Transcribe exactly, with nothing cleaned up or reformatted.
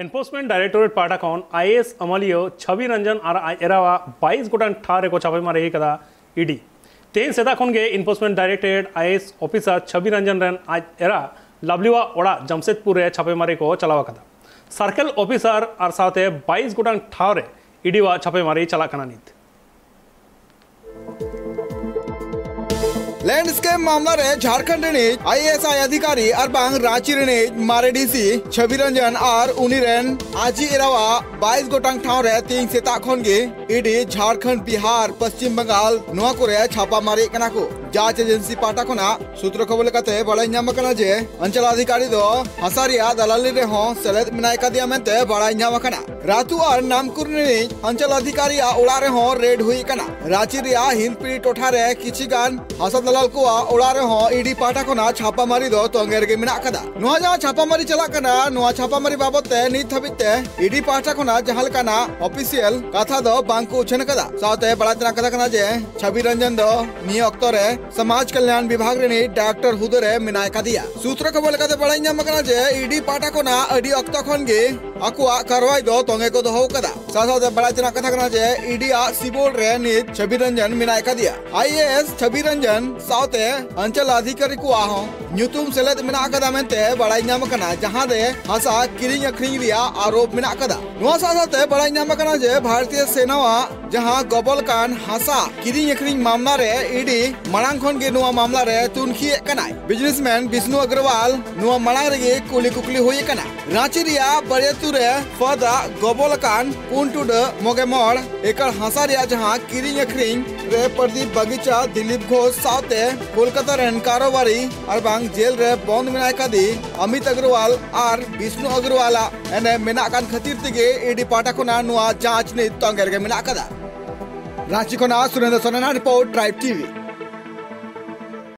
ᱮᱱᱯᱷᱳᱨᱥᱢᱮᱱᱴ ᱰᱟᱭᱨᱮᱠᱴᱳᱨᱮᱴ ᱯᱟᱦᱴᱟ ᱠᱷᱚᱱ ᱟᱭᱮᱮᱥ ᱟᱹᱢᱟᱹᱞᱤᱭᱟᱹ ᱪᱷᱟᱵᱤ ᱨᱚᱧᱡᱚᱱ ᱟᱨ ᱟᱡ ᱮᱨᱟᱣᱟᱜ ᱵᱟᱭᱤᱥ ᱜᱚᱴᱟᱝ ᱴᱷᱟᱶ ᱨᱮᱠᱚ ᱪᱷᱟᱯᱮᱢᱟᱨᱤ ᱟᱠᱟᱫᱟ ᱤᱰᱤ᱾ ᱛᱮᱦᱮᱧ ᱥᱮᱛᱟᱜ ᱠᱷᱚᱱ ᱜᱮ ᱮᱱᱯᱷᱳᱨᱥᱢᱮᱱᱴ ᱰᱟᱭᱨᱮᱠᱴᱳᱨᱮᱴ ᱟᱭᱮᱮᱥ ᱚᱯᱷᱤᱥᱟᱨ ᱪᱷᱟᱵᱤ ᱨᱚᱧᱡᱚᱱ ᱨᱮᱱ ᱟᱡ ᱮᱨᱟ ᱞᱟᱵᱷᱞᱤᱣᱟᱜ ᱚᱲᱟᱜ ᱡᱟᱢᱥᱮᱫᱽᱯᱩᱨ ᱨᱮ ᱪᱷᱟᱯᱮᱢᱟᱨᱤ ᱠᱚ ᱪᱟᱞᱟᱣ ᱟᱠᱟᱫᱟ᱾ ᱥᱟᱨᱠᱮᱞ ᱚᱯᱷᱤᱥᱟᱨ ᱟᱨ ᱥᱟᱶᱛᱮ ᱵᱟᱭᱤᱥ ᱜᱚᱴᱟᱝ ᱴᱷᱟᱶ ᱨᱮ ᱤᱰᱤᱣᱟᱜ ᱪᱷᱟᱯᱮᱢᱟᱨᱤ ᱪᱟᱞᱟᱜ ᱠᱟᱱᱟ ᱱᱤᱛ᱾ ᱞᱮᱱᱰᱥᱠᱮᱯ ᱢᱟᱢᱞᱟ ᱨᱮ ᱡᱷᱟᱲᱠᱷᱚᱸᱰ ᱨᱤᱱᱤᱡ ᱟᱭᱮᱮᱥ ᱟᱭ ᱚᱫᱷᱤᱠᱟᱨᱤ ᱟᱨ ᱵᱟᱝ ᱨᱟᱸᱪᱤ ᱨᱤᱱᱤᱡ ᱢᱟᱨᱮ ᱰᱤᱥᱤ ᱪᱷᱚᱵᱤ ᱨᱚᱧᱡᱚᱱ ᱟᱨ ᱩᱱᱤ ᱨᱮᱱ ᱟᱡᱤ ᱮᱨᱟᱣᱟᱜ ᱵᱟᱭᱤᱥ ᱜᱚᱴᱟᱝ ᱴᱷᱟᱶ ᱨᱮ ᱛᱮᱦᱮᱧ ᱥᱮᱛᱟᱜ ᱠᱷᱚᱱ ᱜᱮ ᱤᱰᱤ ᱡᱷᱟᱲᱠᱷᱚᱸᱰ, ᱵᱤᱦᱟᱨ, ᱯᱚᱥᱪᱤᱢ ᱵᱟᱝᱜᱟᱞ ᱱᱚᱣᱟ ᱠᱚᱨᱮ ᱪᱷᱟᱯᱟ ᱢᱟᱨᱤ ᱠᱟᱱᱟ ᱠᱚ᱾ ᱡᱟᱸᱪ ᱮᱡᱮᱱᱥᱤ ᱯᱟᱦᱴᱟ ᱠᱷᱚᱱᱟᱜ ᱥᱩᱛᱨᱚ ᱠᱷᱚᱵᱚᱨ ᱞᱮᱠᱟᱛᱮ ᱵᱟᱲᱟᱭ ᱧᱟᱢ ᱟᱠᱟᱱᱟ ᱡᱮ ᱚᱧᱪᱚᱞ ᱚᱫᱷᱤᱠᱟᱨᱤ ᱫᱚ ᱦᱟᱥᱟ ᱨᱮᱭᱟᱜ ᱫᱟᱞᱟᱞᱤ ᱨᱮᱦᱚᱸ ᱥᱮᱞᱮᱫ ᱢᱮᱱᱟᱭ ᱟᱠᱟᱫᱮᱭᱟ ᱢᱮᱱᱛᱮ ᱵᱟᱲᱟᱭ ᱧᱟᱢ ᱟᱠᱟᱱᱟ᱾ ᱨᱟᱛᱩ ᱟᱨ ᱱᱟᱢᱠᱩᱨ ᱨᱤᱱᱤᱡ ᱚᱧᱪᱚᱞ ᱚᱫᱷᱤᱠᱟᱨᱤᱭᱟᱜ ᱚᱲᱟᱜ ᱨᱮᱦᱚᱸ ᱨᱮᱰ ᱦᱩᱭ ᱟᱠᱟᱱᱟ᱾ ᱨᱟᱸᱪᱤ ᱨᱮᱭᱟᱜ ᱦᱤᱱᱫᱯᱤᱲᱤ ᱴᱚᱴᱷᱟ ᱨᱮ ᱠᱤᱪᱷᱤ ᱜᱟᱱ ᱦᱟᱥᱟ ᱫᱟᱞᱟᱞ ᱠᱚᱣᱟᱜ ᱚᱲᱟᱜ ᱨᱮᱦᱚᱸ ᱤᱰᱤ ᱯᱟᱦᱴᱟ ᱠᱷᱚᱱᱟᱜ ᱪᱷᱟᱯᱟ ᱢᱟᱨᱤ ᱫᱚ ᱛᱚᱸᱜᱮ ᱨᱮᱜᱮ ᱢᱮᱱᱟᱜ ᱟᱠᱟᱫᱟ᱾ ᱱᱚᱣᱟ ᱡᱟᱦᱟᱸ ᱪᱷᱟᱯᱟ ᱢᱟᱨᱤ ᱪᱟᱞᱟᱜ ᱠᱟᱱᱟ, ᱱᱚᱣᱟ ᱪᱷᱟᱯᱟ ᱢᱟᱨᱤ ᱵᱟᱵᱚᱛ ᱛᱮ ᱱᱤᱛ ᱦᱟᱹᱵᱤᱡ ᱛᱮ ᱤᱰᱤ ᱯᱟᱦᱴᱟ ᱠᱷᱚᱱᱟᱜ ᱡᱟᱦᱟᱸ ᱞᱮᱠᱟᱱᱟᱜ ᱚᱯᱷᱤᱥᱤᱭᱟᱞ ᱠᱟᱛᱷᱟ ᱫᱚ ᱵᱟᱝ ᱠᱚ ᱩᱪᱷᱟᱹᱱ ᱟᱠᱟᱫᱟ᱾ ᱥᱟᱶᱛᱮ ᱵᱟᱲᱟᱭ ᱛᱮᱱᱟᱜ ᱠᱟᱛᱷᱟ ᱠᱟᱱᱟ ᱡᱮ ᱪᱷᱟᱵᱤ ᱨᱚᱧᱡᱚᱱ ᱫᱚ ᱱᱤᱭᱟᱹ ᱚᱠᱛᱚ ᱨᱮ ᱥᱚᱢᱟᱡᱽ ᱠᱚᱞᱭᱟᱱ ᱵᱤᱵᱷᱟᱜᱽ ᱨᱤᱱᱤᱡ ᱰᱟᱠᱛᱟᱨ ᱦᱩᱫᱟᱹ ᱨᱮ ᱢᱮᱱᱟᱭ ᱟᱠᱟᱫᱮᱭᱟ᱾ ᱥᱩᱛᱨᱚ ᱠᱷᱚᱵᱚᱨ ᱞᱮᱠᱟᱛᱮ ᱵᱟᱲᱟᱭ ᱧᱟᱢ ᱟᱠᱟᱱᱟ ᱡᱮ ᱤᱰᱤ ᱯᱟᱦᱴᱟ ᱠᱷᱚᱱᱟᱜ ᱟᱹᱰᱤ ᱚᱠᱛᱚ ᱠᱷᱚᱱ ᱜᱮ ᱟᱠᱚᱣᱟᱜ ᱠᱟᱨᱣᱟᱭ ᱫᱚ ᱛᱚᱸᱜᱮ ᱠᱚ ᱫᱚᱦᱚ ᱟᱠᱟᱫᱟ᱾ ᱥᱟᱶ ᱥᱟᱶᱛᱮ ᱵᱟᱲᱟᱭ ᱛᱮᱱᱟᱜ ᱠᱟᱛᱷᱟ ᱠᱟᱱᱟ ᱡᱮ ᱤᱰᱤ ᱟᱜ ᱥᱤᱵᱳᱞ ᱨᱮ ᱱᱤᱛ ᱪᱷᱚᱵᱤ ᱨᱚᱧᱡᱚᱱ ᱢᱮᱱᱟᱭ ᱟᱠᱟᱫᱮᱭᱟ᱾ ᱟᱭᱮᱮᱥ ᱪᱷᱚᱵᱤ ᱨᱚᱧᱡᱚᱱ ᱥᱟᱶᱛᱮ ᱚᱧᱪᱚᱞ ᱚᱫᱷᱤᱠᱟᱨᱤ ᱠᱚᱣᱟᱜ ᱦᱚᱸ ᱧᱩᱛᱩᱢ ᱥᱮᱞᱮᱫ ᱢᱮᱱᱟᱜ ᱟᱠᱟᱫᱟ ᱢᱮᱱᱛᱮ ᱵᱟᱲᱟᱭ ᱧᱟᱢ ᱟᱠᱟᱱᱟ, ᱡᱟᱦᱟᱸ ᱨᱮ ᱦᱟᱥᱟ ᱠᱤᱨᱤᱧ ᱟᱹᱠᱷᱨᱤᱧ ᱨᱮᱭᱟᱜ ᱟᱨᱳᱯ ᱢᱮᱱᱟᱜ ᱟᱠᱟᱫᱟ᱾ ᱱᱚᱣᱟ ᱥᱟᱶ ᱥᱟᱶᱛᱮ ᱵᱟᱲᱟᱭ ᱧᱟᱢ ᱟᱠᱟᱱᱟ ᱡᱮ ᱵᱷᱟᱨᱚᱛᱤᱭᱚ ᱥᱮᱱᱟᱣᱟᱜ ᱡᱟᱦᱟᱸ ᱜᱚᱵᱚᱞ ᱠᱟᱱ ᱦᱟᱥᱟ ᱠᱤᱨᱤᱧ ᱟᱹᱠᱷᱨᱤᱧ ᱢᱟᱢᱞᱟ ᱨᱮ ᱤᱰᱤ ᱢᱟᱲᱟᱝ ᱠᱷᱚᱱ ᱜᱮ ᱱᱚᱣᱟ ᱢᱟᱢᱞᱟ ᱨᱮ ᱛᱩᱱᱠᱷᱤ ᱮᱫ ᱠᱟᱱᱟᱭ ᱵᱤᱡᱽᱱᱮᱥᱢᱮᱱ ᱵᱤᱥᱱᱩ ᱟᱜᱨᱚᱣᱟᱞ ᱱᱚᱣᱟ ᱢᱟᱲᱟᱝ ᱨᱮᱜᱮ ᱠᱩᱞᱤ ᱠᱩᱠᱞᱤ ᱦᱩᱭ ᱟᱠᱟᱱᱟ᱾ ᱨᱟᱸᱪᱤ ᱨᱮᱭᱟᱜ ᱵᱟᱨᱭᱟᱹᱛᱩ ᱨᱮ ᱯᱷᱟᱹᱫ ᱟᱜ ᱜᱚᱵᱚᱞ ᱟᱠᱟᱱ ᱯᱩᱱ ᱴᱩᱰᱟᱹᱜ ᱢᱚᱜᱮ ᱢᱚᱬ ᱮᱠᱚᱨ ᱦᱟᱥᱟ ᱨᱮᱭᱟᱜ ᱡᱟᱦᱟᱸ ᱠᱤᱨᱤᱧ ᱟᱹᱠᱷᱨᱤᱧ ᱨᱮ ᱯᱨᱚᱫᱤᱯ ᱵᱟᱜᱤᱪᱟ, ᱫᱤᱞᱤᱯ ᱜᱷᱳᱥ ᱥᱟᱶᱛᱮ ᱠᱳᱞᱠᱟᱛᱟ ᱨᱮᱱ ᱠᱟᱨᱚᱵᱟᱨᱤ ᱟᱨ ᱵᱟᱝ ᱡᱮᱞ ᱨᱮ ᱵᱚᱱᱫ ᱢᱮᱱᱟᱭ ᱟᱠᱟᱫᱮ ᱚᱢᱤᱛ ᱟᱜᱨᱚᱣᱟᱞ ᱟᱨ ᱵᱤᱥᱱᱩ ᱟᱜᱨᱚᱣᱟᱞ ᱟᱜ ᱮᱱᱮᱢ ᱢᱮᱱᱟᱜ ᱠᱟᱱ ᱠᱷᱟᱹᱛᱤᱨ ᱛᱮᱜᱮ ᱤᱰᱤ ᱯᱟᱦᱴᱟ ᱠᱷᱚᱱᱟᱜ ᱱᱚᱣᱟ ᱡᱟᱸᱪ ᱱᱤᱛ ᱛᱚᱸᱜᱮ ᱨᱮᱜᱮ ᱢᱮᱱᱟᱜ ᱟᱠᱟᱫᱟ᱾ ᱨᱟᱸᱪᱤ ᱠᱷᱚᱱᱟᱜ ᱥᱩᱨᱮᱱᱫᱨᱚ ᱥᱚᱨᱮᱱᱟᱜ ᱨᱤᱯᱳᱨᱴ, ᱴᱨᱟᱭᱤᱵᱽ ᱴᱤᱵᱷᱤ᱾